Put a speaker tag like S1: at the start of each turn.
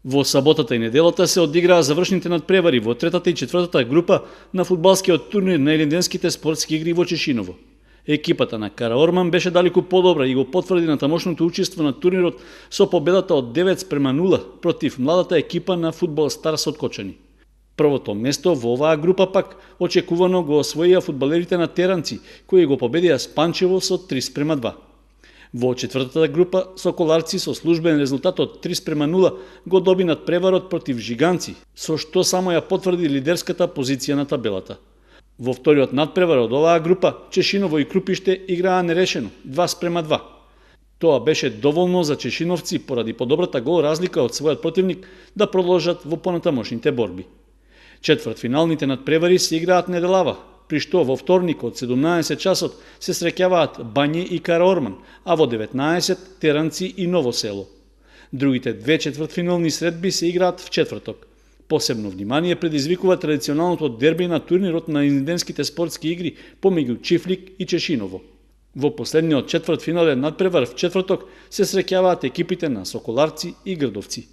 S1: Во саботата и неделата се одиграа завршните надпревари во третата и четвртата група на фудбалскиот турнир на Елинденските спортски игри во Чешиново. Екипата на Караорман беше далеку подобра и го потврди на тамошното учество на турнирот со победата од 9:0 против младата екипа на Фудбал Старс од Кочани. Првото место во оваа група пак очекувано го освоија фудбалерите на Теранци, кои го победија Спанчево со 3:2. Во четвртата група Соколарци со службен резултат од 3:0 го доби надпреварот против Жиганци, со што само ја потврди лидерската позиција на табелата. Во вториот надпревар од оваа група Чешиново и Крупиште играа нерешено 2:2. Тоа беше доволно за чешиновци поради подобрата гол разлика од својот противник да продолжат во понатамошните борби. Четвртфиналните надпревари се играат неделава, при што во вторник од 17 часот се среќаваат Бање и Караорман, а во 19 Теранци и Ново село. Другите две четвртфинални средби се играат в четврток. Посебно внимание предизвикува традиционалното дерби на турнирот на Елинденските спортски игри помеѓу Чифлик и Чешиново. Во последниот четвртфинален надпревар в четврток се среќаваат екипите на Соколарци и Грдовци.